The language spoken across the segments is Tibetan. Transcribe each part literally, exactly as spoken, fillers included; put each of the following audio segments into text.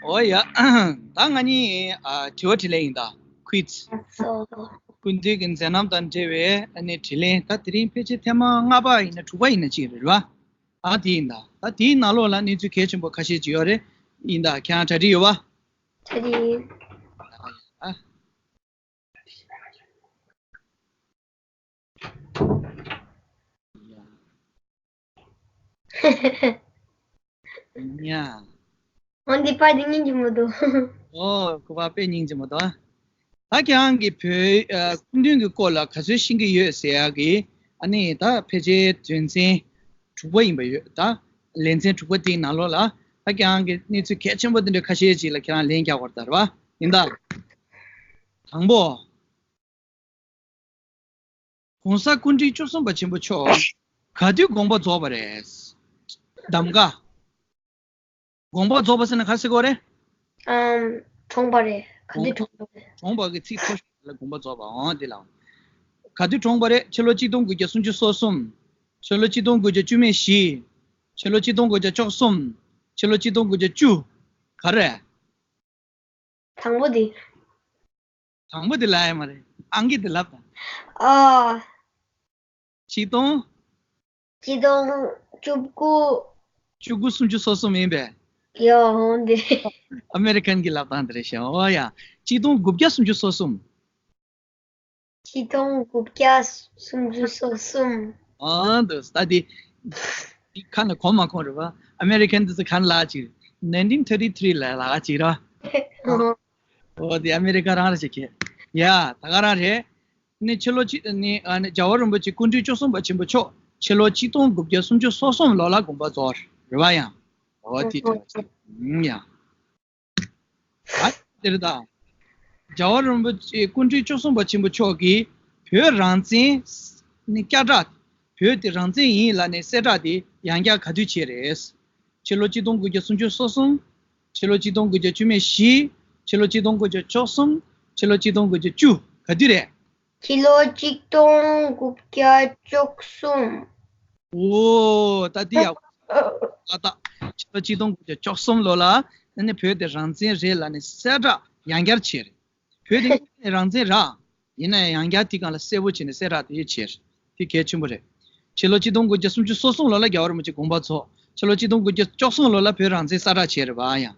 ཨོ་ཡ། ད་ང་གཉིས་ཨ་དྲི་བ་དྲིས་ལན་ཡིན་ད། ཁུའིཛ། སྐུ་མདུན་གྱི་མཛད་རྣམ་དང་འབྲེལ་བའི་ཨ་ནི་དྲིས་ལན། ད་དེ་རིང་ཕལ་ཆེར་ཐེངས་མ་ལྔ་པ་ཡིན་ན་དྲུག་པ་ཡིན་ན་གཅིག་རེད་བ། ཨ་དེ་ཡིན་ད། ད་དེའི་ནང་ལོགས་ལ་གནས་ཚུལ་གལ་ཆེན་པོ་ཁ་ཤས་ཅིག་ཡོད་རེད། ཡིན་ད། ཁྱེད་རང་གྲ་སྒྲིག་ཡོད་བ། གྲ་སྒྲིག་ཡིན། ཨ། ཡ། འོ་འདི་པར་འདི་སྙིང་རྗེ་མོ་འདུག་ཨོ། སྐུ་པར་དཔེ་སྙིང་རྗེ་མོ་འདུག་ད་ཁྱེད་རང་གིས་བོད་ཨ་སྐུ་མདུན་གྱི་སྐོར་ལ་ག་ཚོད་ཤེས་ཀྱི་ཡོད་ཟེར་ཡག་གི་ཨ་ནི་ད་ཕལ་ཆེར་དོན་ཚན་དྲུག་པ་ཡིན་པ་ཡོད། ད་ལེ་ཚན་དྲུག་པ་དེའི་ནང་ལོགས་ལ་ད་ཁྱེད་རང་གིས་གནས་ཚུལ་གལ་ཆེན་པོ་དེ་འདྲ་ཁ་ཤས་ཅིག་ལ་ཁྱེད་རང་ལན་རྒྱག་དགོས་རེད་ད། རེད་བ། ཡིན་ད། དང་པོ། ༸གོང་ས་སྐུ་ཕྲེང་བཅུ་གསུམ་པ་ཆེན་པོ་མཆོག་ག་དུས་དགོངས་པ་རྫོགས་པ་རེད། གདམ་ག་དགོངས་པ་རྫོགས་པ་ཟེར་ན་ག་རེ་ཟེར་དགོས་རེད། ཨམ། གྲོངས་པ་རེད། ག་དུས་གྲོངས་པ་རེད། གྲོངས་པ་གི་ཚིག་མཐོ་ཤོས་ལ་དགོངས་པ་རྫོགས་པ། འོ་དེ་ལ། ག་དུས་གྲོངས་པ་རེད། ཕྱི་ལོ་གཅིག་སྟོང་དགུ་བརྒྱ་སུམ་ཅུ་སོ་གསུམ། ཕྱི་ལོ་གཅིག་སྟོང་དགུ་བརྒྱ་བཅུ་མེད་བཞི། ཕྱི་ལོ་གཅིག་སྟོང་དགུ་བརྒྱ་བཅུ་གསུམ། ཕྱི་ལོ་གཅིག་སྟོང་དགུ་བརྒྱ་བཅུ། ག་རེ། དང་པོ་དེ། དང་པོ་དེ་ལབ་ཡ་མ་རེད། ཨང་ཀི་དེ་ལབ་དང་། ཨ། ཆིག་སྟོང་། ཆིག་སྟོང་བཅུ་དགུ། བཅུ་དགུ་སུམ་ཅུ་སོ་གསུམ་ཡིན་པས། ཡོ་འོང་དེ། ཨ་མེ་རི་ཁན་གྱི་ལབ་སྟངས་དེ་རེད་ཤག་ཨོ་ཡ། ཆིག་སྟོང་དགུ་བརྒྱ་སུམ་ཅུ་སོ་གསུམ། ཆིག་སྟོང་དགུ་བརྒྱ་སུམ་ཅུ་སོ་གསུམ། ཨ་འདུག་ད་དེ། ཁ་ནས་གོ་མ་གོ་རེད་བ། ཨ་མེ་རི་ཁན་དེ་ཚོ་ག་ནས་ལབ་ཅིག nineteen thirty three ལ་ལབ་ཅིག་ར། ཨོ་དེ་ཨ་མེ་རི་ཁ་རང་རེད་ཤག་ཡ་ད་ག་རང་རེད། ནི་ཕྱི་ལོ་གཅིག་ནི་ཨ་ནི་རྒྱལ་བ་རིན་པོ་ཆེ་སྐུ་ཕྲེང་བཅུ་གསུམ་པ་ཆེན་པོ་མཆོག་ཕྱི་ལོ་གཅིག་སྟོང་དགུ་བརྒྱ་སུམ་ཅུ་སོ་གསུམ་ལོ་ལ་དགོངས་པ་རྫོགས་རེད་བ་ཡང་། འོ་དེ་དྲན་ཡང་། ཨ་དེར་ད། རྒྱལ་བ་རིན་པོ་ཆེ་སྐུ་ཕྲེང་བཅུ་གསུམ་པ་ཆེན་པོ་མཆོག་གིས་བོད་རང་བཙན་ནི་བསྐྱར་བསྒྲགས། བོད་དེ་རང་བཙན་ཡིན་ལབ་ནས་གསལ་བསྒྲགས་དེ་ཡང་བསྐྱར་ག་དུས་བྱས་རེད། ཕྱི་ལོ་གཅིག་སྟོང་དགུ་བརྒྱ་སུམ་ཅུ་སོ་གསུམ། ཕྱི་ལོ་གཅིག་སྟོང་དགུ་བརྒྱ་བཅུ་མེད་བཞི། ཕྱི་ལོ་གཅིག་སྟོང་དགུ་བརྒྱ་བཅུ་གསུམ། ཕྱི་ལོ་གཅིག་སྟོང་དགུ་བརྒྱ་བཅུ། ག་དུས་རེད། ཕྱི་ལོ་གཅིག་སྟོང་དགུ་བརྒྱ་བཅུ་གསུམ། ཨོ་ད་འདི་ཡག་ཨ་ད། ཕྱི་ལོ་གཅིག་སྟོང་དགུ་བརྒྱ་བཅུ་གསུམ་ལོ་ལ་ཨ་ནི་བོད་དེ་རང་བཙན་རེད་ལབ་ནས་གསལ་བསྒྲགས་ཡང་བསྐྱར་བྱས་རེད། བོད་དེ་རང་བཙན་རེད། ཡིན་ན་ཡང་ཡང་བསྐྱར་དེ་སྒང་ལ་གསལ་པོ་བྱས་ནས་གསལ་བསྒྲགས་དེ་བྱས་རེད། དེ་གལ་ཆེན་པོ་རེད། ཕྱི་ལོ་གཅིག་སྟོང་དགུ་བརྒྱ་སུམ་ཅུ་སོ་གསུམ་ལོ་ལ་རྒྱལ་བ་རིན་པོ་ཆེ་དགོངས་པ་རྫོགས། ཕྱི་ལོ་གཅིག་སྟོང་དགུ་བརྒྱ་བཅུ་གསུམ་ལོ་ལ་བོད་རང་བཙན་གསལ་བསྒྲགས་བྱས་རེད་བ་ཡང་།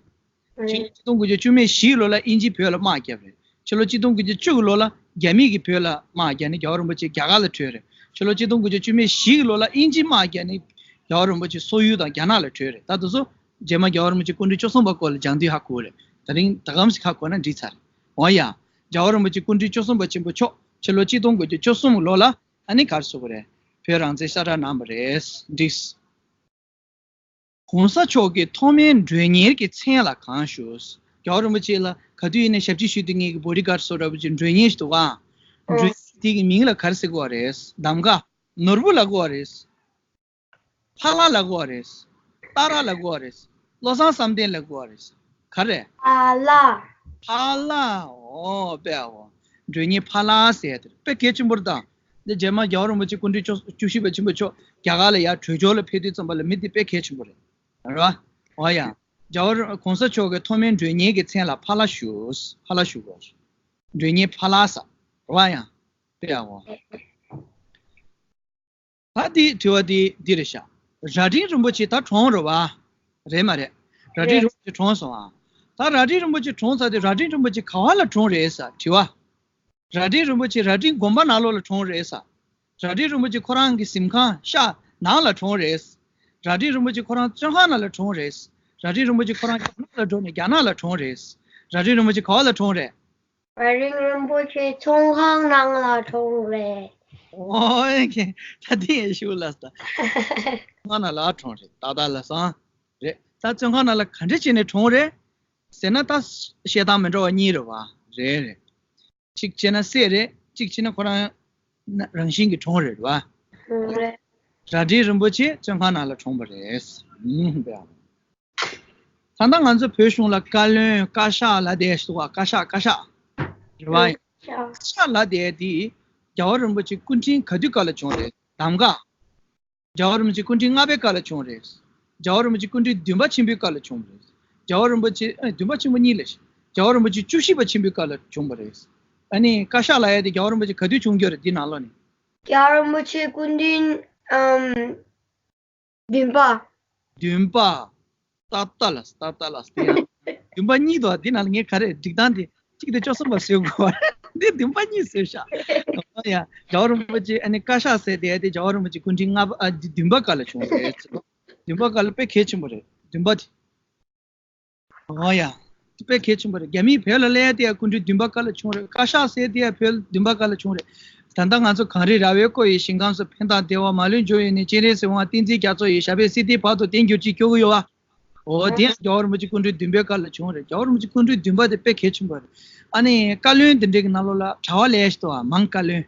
ཕྱི་ལོ་གཅིག་སྟོང་དགུ་བརྒྱ་བཅུ་མེད་བཞི་ལོ་ལ་དབྱིན་ཇིས་བོད་ལ་དམག་བརྒྱབ་རེད། ཕྱི་ལོ་གཅིག་སྟོང་དགུ་བརྒྱ་བཅུ་ལོ་ལ་རྒྱ་མི་གིས་བོད་ལ་དམག་བརྒྱབ་ནས་རྒྱལ་བ་རིན་པོ་ཆེ་རྒྱ་གར་ལ་བྲོས་རེད། ཕྱི་ལོ་གཅིག་སྟོང་དགུ་བརྒྱ་བཅུ་མེད་བཞི་ལོ་ལ་དབྱིན་ཇིས་དམག་བརྒྱབ་ནས་རྒྱལ་བ་རིན་པོ་ཆེ་སོག་ཡུལ་དང་རྒྱ་ནག་ལ་བྲོས་རེད། ད་དེ་ཚོ་རྗེས་མ་རྒྱལ་བ་རིན་པོ་ཆེ་སྐུ་ཕྲེང་བཅུ་གསུམ་པ་སྐོར་ལ་སྦྱང་དུས་ཧ་གོ་རེད། ད་རིང་ད་གམ་ཞིག་ཧ་གོ་ན་འགྲིག་ཚར། འོ་ཡ། རྒྱལ་བ་རིན་པོ་ཆེ་སྐུ་ཕྲེང་བཅུ་གསུམ་པ་ཆེན་པོ་མཆོག་ཕྱི་ལོ་གཅིག་སྟོང་དགུ་བརྒྱ་བཅུ་གསུམ་ལོ་ལ་ཨ་ནི་ག་རེ་ཟེར་དགོས་རེད། བོད་རང་བཙན་གསལ་བསྒྲགས་གནང་བ་རེད། འགྲིགས། གོང་ས་མཆོག་གི་ཐོག་མའི་མགྲོན་གཉེར་གྱི་མཚན་ལ་གང་ཞུ། རྒྱལ་བ་རིན་པོ་ཆེ་ལ་ག་དུས་ཡིན་ནའི་ཞབས་ཕྱི་ཞུས་དུས་ངེད་ཀྱི་བོ་ཌི་གཱཌ་བཟོ་འདྲ་པོ་ཅིག་མགྲོན་གཉེར་ཞིག་འདུག་ག་མགྲོན་གཉེར་དེ་གི་མིང་ལ་ག་རེ་ཟེར་དགོས་རེད། གདམ་ག་གནོར་བུ་ལབ་དགོས་རེད། ཕ་ལགས་ལབ་དགོས་རེད། ཏཱ་ར་ལབ་དགོས་རེད། བློ་བཟང་བསམ་གཏན་ལབ་དགོས་རེད། ག་རེ། ཕ་ལགས། ཕ་ལགས། ཨོ་དཔེ་ཨོ། མགྲོན་གཉེར་ཕ་ལགས་ཟེར་དེ་དཔེ་གལ་ཆེན་པོ་རེད་ད། འདི་རྗེས་མ་རྒྱལ་བ་རིན་པོ་ཆེ་སྐུ་ཕྲེང་བཅུ་བཅུ་བཞི་པ་ཆེན་པོ་མཆོག་རྒྱ་གར་ལ་ཡར་བྲོས་བྱོལ་ལ་ཕེབས་དུས་ཙམ་པ་ལ་མི་དེ་དཔེ་གལ་ཆེན་པོ་རེད། རེད་བ། ཨོ་ཡ། རྒྱལ་བ་རིན་གོང་ས་མཆོག་གི་ཐོག་མའི་མགྲོན་གཉེར་གྱི་མཚན་ལ་ཕ་ལགས་ཞུ། ཕ་ལགས་ཞུ་དགོས། མགྲོན་གཉེར་ཕ་ལགས་ཟེར། རེད་བ་ཡ། དཔེ་ཨོ། ད་འདི་དྲི་བ་འདི་འདི་རེད་ཤག་རྭ་སྒྲེང་རིན་པོ་ཆེ་ད་གྲོངས་རེད་བ། རེད་མ་རེད། རྭ་སྒྲེང་རེད། རིན་པོ་ཆེ་གྲོངས་སོང་ཨ། ད་རྭ་སྒྲེང་རིན་པོ་ཆེ་གྲོངས་ཚར་དུས་རྭ་སྒྲེང་རིན་པོ་ཆེ་ག་བ་ལ་གྲོངས་རེད་ཟེར་དྲི་བ། རྭ་སྒྲེང་རིན་པོ་ཆེ་རྭ་སྒྲེང་དགོན་པ་ནང་ལོགས་ལ་གྲོངས་རེད་ཟེར། རྭ་སྒྲེང་རིན་པོ་ཆེ་ཁོ་རང་གི་གཟིམ་ཁང་ཤག་ནང་ལ་གྲོངས་རེད། རྭ་སྒྲེང་རིན་པོ་ཆེ་ཁོ་རང་བཙོན་ཁང་ནང་ལ་གྲོངས་རེད། རྭ་སྒྲེང་རིན་པོ་ཆེ་ཁོ་རང་རྒྱ་ནག་ལ་འགྲོ་ནས་རྒྱ་ནག་ལ་གྲོངས་རེད། རྭ་སྒྲེང་རིན་པོ་ཆེ་ག་བ་ལ་གྲོངས་རེད། རྭ་སྒྲེང་རིན་པོ་ཆེ་བཙོན་ཁང་ནང་ལ་གྲོངས་རེད། ཨོ་ཨེ་ཀེ། ད་དེ་ཡེ་ཤུ་ལ་ས། བཙོན་ཁང་ནང་ལ་གྲོངས་རེད། ཏག་ཏག་ལ་སང་། རེད། ད་བཙོན་ཁང་ནང་ལ་ག་འདྲ་བྱས་ནས་གྲོངས་རེད། ཟེར་ན་ད་བཤད་སྟངས་མི་འདྲ་བ་གཉིས་རེད་བ། རེད་རེད། གཅིག་བྱས་ན་བསད་རེད། གཅིག་བྱས་ན་ཁོ་རང་རང་བཞིན་གྱིས་གྲོངས་རེད་བ། རེད། རྭ་སྒྲེང་རིན་པོ་ཆེ་བཙོན་ཁང་ནང་ལ་གྲོངས་པ་རེད། ཨུམ་དཔེ་ཨ། ད་ལྟ་ང་ཚོ་བོད་གཞུང་ལ་བཀའ་བློན་བཀའ་ཤག་ལབ་བསྡད་འདུག་བ། བཀའ་ཤག་བཀའ་ཤག་རེད་བ། ཤག་ཤག་ལབ་བསྡད་དེ་རྒྱལ་བ་རིན་པོ་ཆེ་སྐུ་ཕྲེང་ག་དུས་སྐབས་ལ་བྱུང་རེད། གདམ་ག་རྒྱལ་བ་རིན་པོ་ཆེ་སྐུ་ཕྲེང་ལྔ་པའི་སྐབས་ལ་བྱུང་རེད། རྒྱལ་བ་རིན་པོ་ཆེ་སྐུ་ཕྲེང་བདུན་པ་ཆེན་པོའི་སྐབས་ལ་བྱུང་བ་རེད། རྒྱལ་བ་རིན་པོ་ཆེ་ཨ་བདུན་པ་ཆེན་པོ་གཉིས་ལས་ཤིག་རྒྱལ་བ་རིན་པོ་ཆེ་བཅུ་བཞི་པ་ཆེན་པོའི་སྐབས་ལ་བྱུང་བ་རེད། ཨ་ནི་བཀའ་ཤག་ལབ་ཡ་དེ་རྒྱལ་བ་རིན་པོ་ཆེ་ག་དུས་བྱུང་རྒྱུ་རེད། འདི་ནང་ལོགས་ནས། རྒྱལ་བ་རིན་པོ་ཆེ་སྐུ་ཕྲེང་ཨམ་བདུན་པ། བདུན་པ། ཏག་ཏག་ལ་ཏག་ཏག་ལ་དེ་ཡང་བདུན་པ་གཉིས་འདུག་འདི་ནང་ལ་ངས་ག་རེ་སྒྲིག་སྟངས་དེ་གཅིག་དང་བཅུ་གསུམ་པ་བཟོས་དགོས་པ་འདི་བདུན་པ་གཉིས་བཟོས་ཤག་ཨོ་ཡ། རྒྱལ་བ་རིན་པོ་ཆེ་ཨ་ནི་བཀའ་ཤག་ཟེར་དེ་དེ་རྒྱལ་བ་རིན་པོ་ཆེ་སྐུ་ཕྲེང་ལྔ་པ་ཨ་བདུན་པ་སྐབས་ལ་བྱུང་རེད། བདུན་པ་སྐབས་ལ་དཔེ་གལ་ཆེན་པོ་རེད་བདུན་པ་དེ། ཨོ་ཡ། དཔེ་གལ་ཆེན་པོ་རེད། རྒྱ་མིས་བོད་ལ་སླེབས་ཡ་དེ་ཡང་སྐུ་ཕྲེང་བདུན་པ་སྐབས་ལ་བྱུང་རེད། བཀའ་ཤག་ཟེར་དེ་ཡང་བོད་བདུན་པ་སྐབས་ལ་བྱུང་རེད། ད་ལྟ་ང་ཚོ་གངས་རི་ར་བས་བསྐོར་བའི་ཞིང་ཁམས་སུ། ཕན་དང་བདེ་བ་མ་ལུས་འབྱུང་བའི་གནས། སྤྱན་རས་གཟིགས་དབང་བསྟན་འཛིན་རྒྱ་མཚོ་ཡི། ཞབས་པད་སྲིད་མཐའི་བར་དུ་བརྟན་གྱུར་ཅིག་སྐྱོར་གྱི་ཡོད་པ། འོ་དེ་ཡང་རྒྱལ་བ་རིན་པོ་ཆེ་སྐུ་ཕྲེང་བདུན་པའི་སྐབས་ལ་བྱུང་རེད། རྒྱལ་བ་རིན་པོ་ཆེ་སྐུ་ཕྲེང་བདུན་པ་དེ་དཔེ་གལ་ཆེན་པོ་རེད། ཨ་ནི་བཀའ་བློན་དེ་འདྲའི་གི་ནང་ལོགས་ལ་གྲྭ་པ་ལས་ཤིག་འདུག་ཨ། མང་བཀའ་བློན།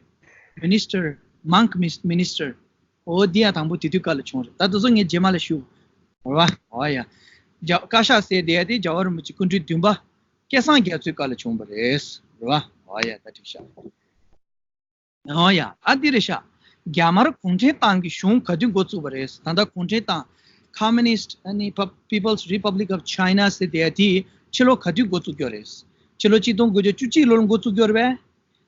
Minister། Monk Mis- Minister། འོ་འདི་ཡང་དང་པོ་དེ་དུས་སྐབས་ལ་བྱུང་རེད། ད་དེ་ཚོ་ངས་རྗེས་མ་ལ་ཞུ། རེད་བ། འོ་ཡ། རྒྱ- བཀའ་ཤག་ཟེར་དེ་ཡ་དེ་རྒྱལ་བ་རིན་པོ་ཆེ་སྐུ་ཕྲེང་བདུན་པ་སྐལ་བཟང་རྒྱ་མཚོའི་སྐབས་ལ་བྱུང་བ་རེད། རེད་བ། འོ་ཡ། ད་འགྲིག་ཤག་འོ་ཡ། ཨ་འདི་རེད་ཤག་རྒྱ་དམར་གུང་ཁྲན་ཏང་གི་གཞུང་ག་དུས་འགོ་བཙུགས་པ་རེད། ད་ལྟ་གུང་ཁྲན་ཏང་། Communist ཨ་ནི་Pop- People's Republic of China ཟེར་དེ་ཡ་དེ་ཕྱི་ལོ་ག་དུས་འགོ་བཙུགས་ཀྱི་ཡོད་རེད། ཕྱི་ལོ་གཅིག་སྟོང་དགུ་བརྒྱ་བཅུ་གཅིག་ལོ་ལ་འགོ་བཙུགས་ཀྱི་ཡོད་རེད་པས།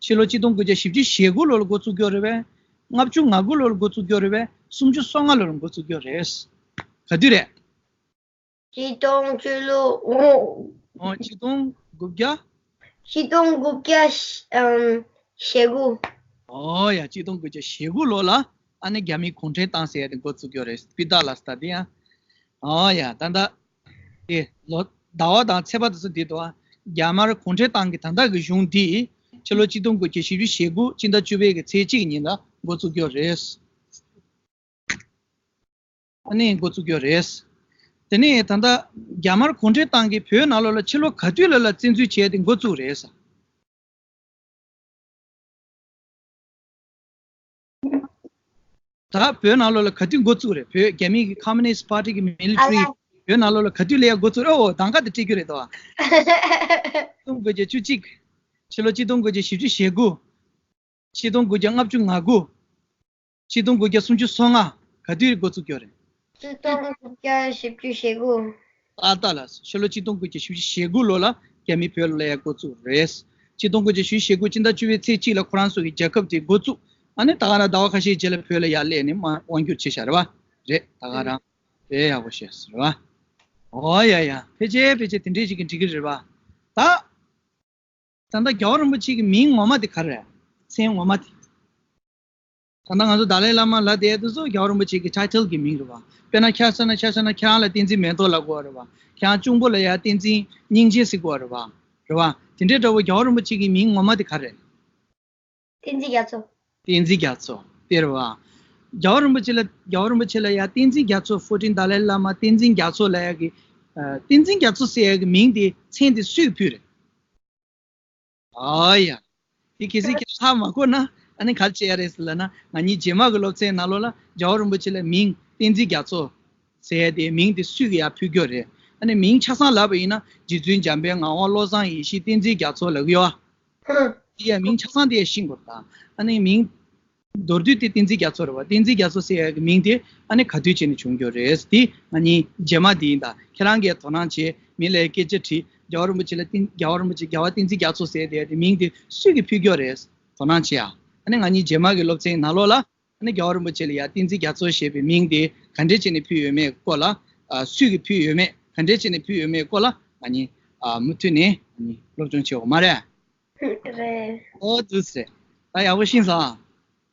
ཕྱི་ལོ་གཅིག་སྟོང་དགུ་བརྒྱ་བཞི་བཅུ་ཞེ་དགུ་ལོ་ལ་འགོ་བཙུགས་ཀྱི་ཡོད་རེད་པས། ལྔ་བཅུ་ང་དགུ་ལོ་ལ་འགོ་བཙུགས་ཀྱི་ཡོད་རེད་པས། སུམ་ཅུ་སོ་ལྔ་ལོ་ལ་འགོ་བཙུགས་ཀྱི་ཡོད་རེད། ག་དུས་རེད། གཅིག་སྟོང་བཅུ་ལོ། འོ། འོ་གཅིག་སྟོང་དགུ་བརྒྱ། གཅིག་སྟོང་དགུ་བརྒྱ་ཨམ་ཞེ་དགུ། འོ་ཡ། གཅིག་སྟོང་དགུ་བརྒྱ་ཞེ་དགུ་ལོ་ལ་ཨ་ནི་རྒྱ་མིའི་གུང་ཁྲན་ཏང་ཟེར་ཡ་དེ་འགོ་བཙུགས་ཀྱི་ཡོད་རེད། སྤུས་དག་ལ་ས་དེ་ཡང་། འོ་ཡ། ད་ལྟ། དེ་ལོ་ཟླ་བ་དང་ཚེས་པ་དེ་ཚོ་འདི་འདུག་ཨ། རྒྱ་དམར་གུང་ཁྲན་ཏང་གི་ད་ལྟ་གི་གཞུང་འདི་ཕྱི་ལོ་གཅིག་སྟོང་དགུ་བརྒྱ་བཞི་བཅུ་ཞེ་དགུ་སྤྱི་ཟླ་བཅུ་པའི་གི་ཚེས་གཅིག་ཉིན་ལ་འགོ་བཙུགས་ཀྱི་ཡོད་རེད། ཨ་ནི་འགོ་བཙུགས་ཀྱི་ཡོད་རེད། དེ་ནས་ད་ལྟ་རྒྱ་དམར་གུང་ཁྲན་ཏང་གིས་བོད་ནང་ལོགས་ལ་ཕྱི་ལོ་ག་དུས་ལ་ལ་བཙན་འཛུལ་བྱས་ཏེ་འགོ་བཙུགས་རེད་ཟེར། ད་བོད་ནང་ལོགས་ལ་ག་དུས་འགོ་བཙུགས་རེད། བོད་རྒྱ་མི་གི་Communist Party གི་military བོད་ནང་ལོགས་ལ་ག་དུས་ལ་ཡ་འགོ་བཙུགས་རེད། ཨོ་གདམ་ག་དེ་སྤྲད་རྒྱུ་རེད་དོ། གཅིག་སྟོང་དགུ་བརྒྱ་བཅུ་གཅིག་ཕྱི་ལོ་གཅིག་སྟོང་དགུ་བརྒྱ་བཞི་བཅུ་ཞེ་དགུ། གཅིག་སྟོང་དགུ་བརྒྱ་ལྔ་བཅུ་ང་དགུ། གཅིག་སྟོང་དགུ་བརྒྱ་སུམ་ཅུ་སོ་ལྔ། ག་དུས་འགོ་བཙུགས་ཀྱི་ཡོད་རེད། གཅིག་སྟོང་དགུ་བརྒྱ་བཞི་བཅུ་ཞེ་དགུ། ཏག་ཏག་ལ་ཕྱི་ལོ་གཅིག་སྟོང་དགུ་བརྒྱ་བཞི་བཅུ་ཞེ་དགུ་ལོ་ལ་རྒྱ་མི་བོད་ལ་སླེབས་ཡ་འགོ་བཙུགས་རེད། གཅིག་སྟོང་དགུ་བརྒྱ་བཞི་བཅུ་ཞེ་དགུ་སྤྱི་ཟླ་བཅུ་པའི་ཚེས་གཅིག་ལ་ཁོ་རང་ཚོ་གི་རྒྱལ་ཁབ་དེ་འགོ་བཙུགས། ཨ་ནི་ད་ག་རང་ཟླ་བ་ཁ་ཤས་རྗེས་ལ་བོད་ལ་ཡར་སླེབས་ནས་མར་དབང་བསྒྱུར་བྱས་བཞག་རེད་བ། རེད། ད་ག་རང་དཔེ་ཡག་པོ་བཤད་སོང་རེད་བ། ཨོ་ཡ་ཡ། ཕལ་ཆེར་ཕལ་ཆེར་དེ་འདྲས་ཞིག་གི་འགྲིག་གི་རེད་བ། ད། ད་ལྟ་རྒྱལ་བ་རིན་པོ་ཆེ་གི་མིང་ངོ་མ་དེ་ག་རེ་རེད། མཚན་ངོ་མ་དེ། ད་ལྟ་ང་ཚོ་ཏཱ་ལའི་བླ་མ་ལབ་བསྡད་དེ་ཚོ་རྒྱལ་བ་རིན་པོ་ཆེ་གི་ཊའི་ཊལ་གི་མིང་རེད་བ། དཔེར་ན་ཆ་བཞག་ན་ཆ་བཞག་ན་ཁྱེད་རང་ལ་བསྟན་འཛིན་མེ་ཏོག་ལབ་དགོས་པ་རེད་བ། ཁྱེད་རང་གཅུང་པོ་ལ་ཡ་བསྟན་འཛིན་སྙིང་རྗེ་ཟེར་དགོས་པ་རེད་བ། རེད་བ། དེ་འདྲའི་འདྲ་བོ་རྒྱལ་བ་རིན་པོ་ཆེ་གི་མིང་ངོ་མ་དེ་ག་རེ་རེད། བསྟན་འཛིན་རྒྱ་མཚོ། བསྟན་འཛིན་རྒྱ་མཚོ་དེ་རེད་བ། རྒྱལ་བ་རིན་པོ་ཆེ་ལ་རྒྱལ་བ་རིན་པོ་ཆེ་ལ་ཡ་བསྟན་འཛིན་རྒྱ་མཚོ། ཕོ་ཊིན་ཏཱ་ལའི་བླ་མ་བསྟན་འཛིན་རྒྱ་མཚོ་ལབ་ཡ་གི། ཨ། བསྟན་འཛིན་རྒྱ་མཚོ་ཟེར་ཡ་གི་མིང་དེ་མཚན་དེ་སུས་ཕུལ་རེད། ཨ་ཡ། དེ་གལ་སྲིད་ཁྱེད་ཧ་མ་གོ་ན་ཨ་ནི་ག་རེ་བྱེད་ཡ་རེད་ཟེར་ལབ་ན། ང་གཉིས་རྗེས་མ་གི་སློབ་ཚན་ནང་ལོགས་ལ་རྒྱལ་བ་རིན་པོ་ཆེ་ལ་མིང་བསྟན་འཛིན་རྒྱ་མཚོ་ཟེར་ཡ་དེ་མིང་དེ་སུས་ཀྱི་ཡ་ཕུལ་རྒྱུ་རེད། ཨ་ནི་མིང་ཆ་ཚང་ལབ་པ་ཡིན་ན་རྗེ་བཙུན་འཇམ་དཔལ་ངག་དབང་བློ་བཟང་ཡེ་ཤེས་བསྟན་འཛིན་རྒྱ་མཚོ་ལབ་ཀྱི་ཡོད། དེ་ཡང་མིང་ཆ་ཚང་དེ་ཡང་ཤེས་དགོས་རེད་ད། ཨ་ནི་མིང་མདོར་བསྡུས་དེ་བསྟན་འཛིན་རྒྱ་མཚོ་རེད་བ། བསྟན་འཛིན་རྒྱ་མཚོ་ཟེར་ཡག་གི་མིང་དེ་ཨ་ནི་ག་དུས་བྱས་ནས་བྱུང་རྒྱུ་རེད། དེ་ང་གཉིས་རྗེས་མ་དེ་ཡིན་ད། ཁྱེད་རང་གིས་དོ་སྣང་བྱེད། མི་ལ་སྐད་ཆ་དྲིས། རྒྱལ་བ་རིན་པོ་ཆེ་ལ་བསྟན་རྒྱལ་བ་རིན་པོ་ཆེ་རྒྱལ་བ་བསྟན་འཛིན་རྒྱ་མཚོ་ཟེར་དེ་དེ་མིང་དེ་སུས་ཀྱིས་ཕུལ་རྒྱུ་རེད། དོ་སྣང་བྱེད་ཨ། ཨ་ནི་ང་གཉིས་རྗེས་མ་གི་སློབ་ཚན་ནང་ལོགས་ལ་ཨ་ནི་རྒྱལ་བ་རིན་པོ་ཆེ་ལ་ཡ་བསྟན་འཛིན་རྒྱ་མཚོ་ཞེས་པའི་མིང་དེ་ག་འདྲས་བྱས་ནས་ཕུལ་ཡོད་མེད་སྐོར་ལ། ཨ། སུས་ཀྱིས་ཕུལ་ཡོད་མེད། ག་འདྲས་བྱས་ནས་ཕུལ་ཡོད་མེད་སྐོར་ལ་ང་གཉིས། ཨ། མུ་མཐུད་ནས་ང་གཉིས་སློབ་སྦྱོང་བྱེད་འོ་མ་རེད། རེད། ཨོ་འདུག་སེ། ད་ཡག་པོ་ཤེས་སོང་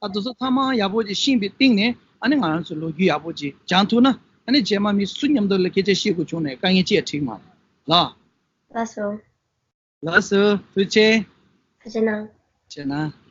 ཨ། ད་དེ་ཚོ་ཚང་མ་ཡག་པོ་ཅིག་ཤེས་པའི་སྟེང་ནས་ཨ་ནི་ང་རང་ཚོ་ལོ་རྒྱུས་ཡག་པོ་ཅིག་སྦྱང་ཐུབ་ན། ཨ་ནི་རྗེས་མ་མི་སུ་མཉམ་དུ་ལ་སྐད་ཆ་བཤད་དགོས་བྱུང་ནས་དཀའ་ངལ་ཅི་ཡང་འཕྲད་ཀྱི་མ་རེད་ལ། ལགས་སོ། ལགས་སོ། ཐུགས་རྗེ་ཆེ། ཐུགས་རྗེ་གནང་། ཐུགས་རྗེ་གནང་།